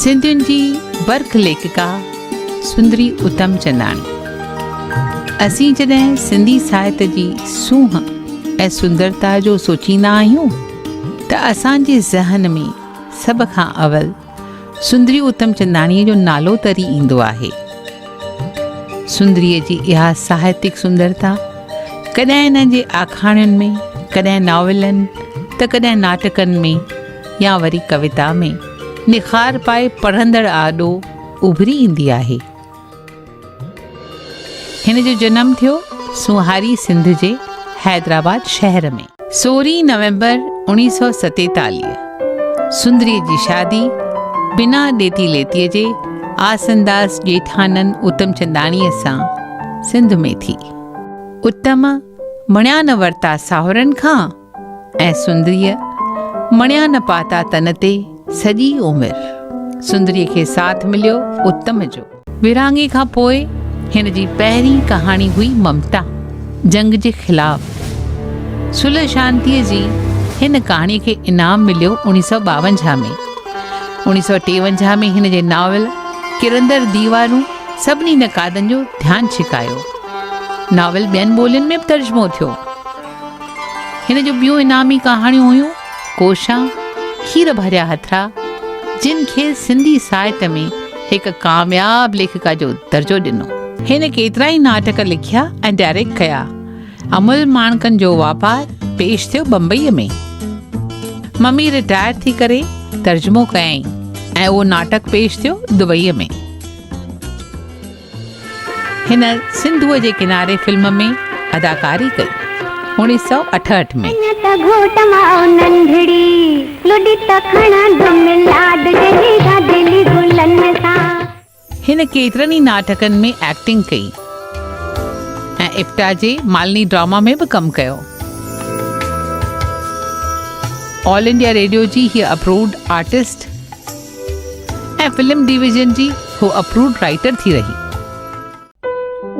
سنڌين جي برک ليکڪا سندري اتم چنداڻي. اسين جڏهن سنڌي ساهت جي سونهن ۽ سندرتا جو سوچيندا آهيون ته اسان جي ذهن ۾ سڀ کان اول سندري اتم چنداڻيء جو نالو تري ايندو آهي. سندريء جي اها ساهتڪ سندرتا ڪڏهن هن جي آکاڻين ۾، ڪڏهن ناولن ته ڪڏهن ناٽڪن ۾ يا وري ڪويتا ۾ نخار پائي پڙهندڙ آڏو اڀري ايندي آهي. هن جو جنم ٿيو سونهاري سنڌ جي حيدرآباد شهر ۾. سورهين نومبر 1947 سندريء جي شادي بنا ڏيتي ليتيء جي آسنداس ڄيٺانند اتمچنداڻيء سان سنڌ ۾ ٿي. اتم مڻيا نه ورتا ساهرن کان ۽ سندريء مڻيا نه پاتا تن تي سڄي عمر. سندريء کي ساٿ مليو اتم جو. ورهاڱي کان پوء هن جي پهرين ڪهاڻي هئي ممتا، جنگ جي خلاف. صلح شانتيء جي هن ڪهاڻيء کي انعام مليو 1952 ۾. 1953 ۾ هن جي ناول ڪرندڙ ديوارون سڀني نقادن جو ڌيان ڇڪايو. ناول ٻين ٻولين ۾ به ترجمو ٿيو. هن جون ٻيون انعامي ڪهاڻيون هيون ڪوشان، کير ڀريا هٿڙا، جن کيس سنڌي ساهت ۾ هڪ ڪامياب ليکڪا جو درجو ڏنو. هن ڪيترائي ناٽڪ لکيا ۽ ڊائريڪٽ ڪيا. امل ماڻڪن جو واپار پيش ٿيو بمبئيء ۾. ممي رٽائر ٿي ڪري ترجمو ڪيائين ۽ اهو ناٽڪ پيش ٿيو دبئيء ۾. هن سنڌوء جي ڪناري فلم ۾ اداڪاري ڪئي. 1968 ۾. اڃا ته گهوٽ ماء ننڍڙي، لڏي ته کڻندم لاڏ جنهن گاديلي گلن سان. هن ڪيترن ئي ناٽڪن ۾ ايڪٽنگ ڪئي ۽ اپٽا جي مالني ڊراما ۾ به ڪم ڪيو. آل انڊيا ريڊيو جي هيء اپرووڊ آرٽسٽ ۽ فلم ڊويزن جي هوء اپرووڊ رائيٽر ٿي رهي.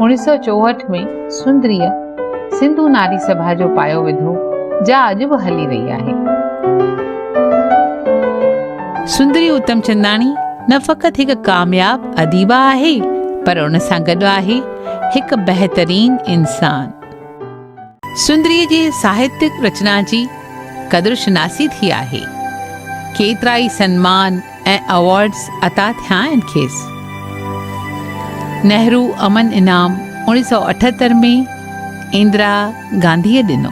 1964 ۾ سندريء سنڌو ناري سڀا جو پايو وڌو، جا اڄ به هلي رهي آهي. سندري اتمچنداڻي نه فقط هڪ ڪامياب اديبه آهي، پر ان سان گڏ آهي هڪ بهترين انسان. سندريء جي ساهتيڪ رچنا جي قدر شناسي ٿي آهي. ڪيترائي سنمان ۽ ايوارڊز عطا ٿيا آهن کيس. نهرو امن انعام 1978 ۾ اندرا گانڌيء ڏنو.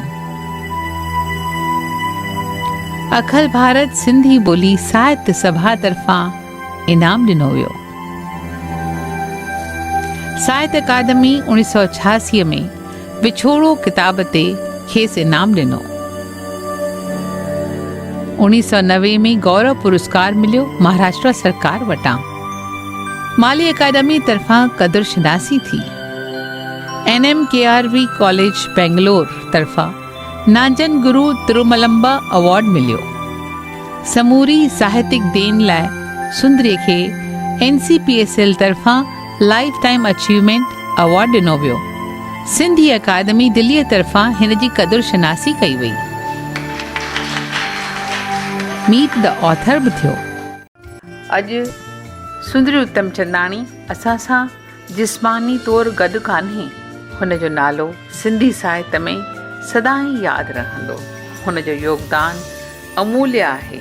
اکل ڀارت سنڌي ٻولي ساهتيه سڀا طرفان انعام ڏنو ويو. ساهتيه اڪادمي 1986 ۾ وڇوڙو ڪتاب تي کيس انعام ڏنو. 1990 ۾ گورو پرسڪار مليو مهاراشٽرا سرڪار وٽان. مالي اڪادمي طرفان قدر شناسي ٿي. N M K R V college Bangalore طرفان نانجن گرو تروملمبا اوارڊ مليو. سموري ساهتڪ دين لاء سندري کي N C P S L طرفان لائيف ٽائيم اچيومينٽ اوارڊ ڏنو ويو. سنڌي اڪادمي دليء طرفان هن جي قدر شناسي ڪئي وئي. ميٽ the author به ٿيو. اڄ سندري اتم چنداڻي اسان سان جسماني طور گڏ ڪانهي. هن جو نالو سنڌي ساهت ۾ سدائين ياد رهندو. هن جو يوگدان اموليه آهي.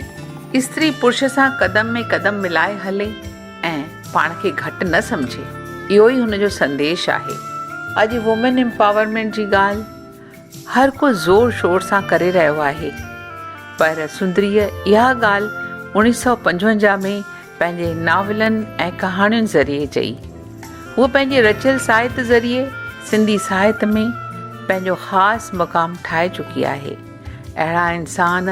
استري پرش سان قدم ۾ قدم ملائي هلي ۽ پاڻ کي گهٽ نه سمجهي، اهو ئي هن جو سنديش آهي. اڄ وومين امپاورمينٽ جي ڳالهه هر ڪو زور شور سان ڪري رهيو آهي، پر سندريء اها ڳالهه 1955 ۾ پنهنجي ناولن ۽ ڪهاڻين ذريعي چئي. هوء پنهنجي رچيل ساهت ذريعي سنڌي ساهت ۾ پنهنجو خاص مقام ٺاهي چڪي آهي. اهڙا انسان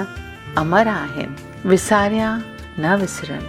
امر آهن. وساريان نه وسرن.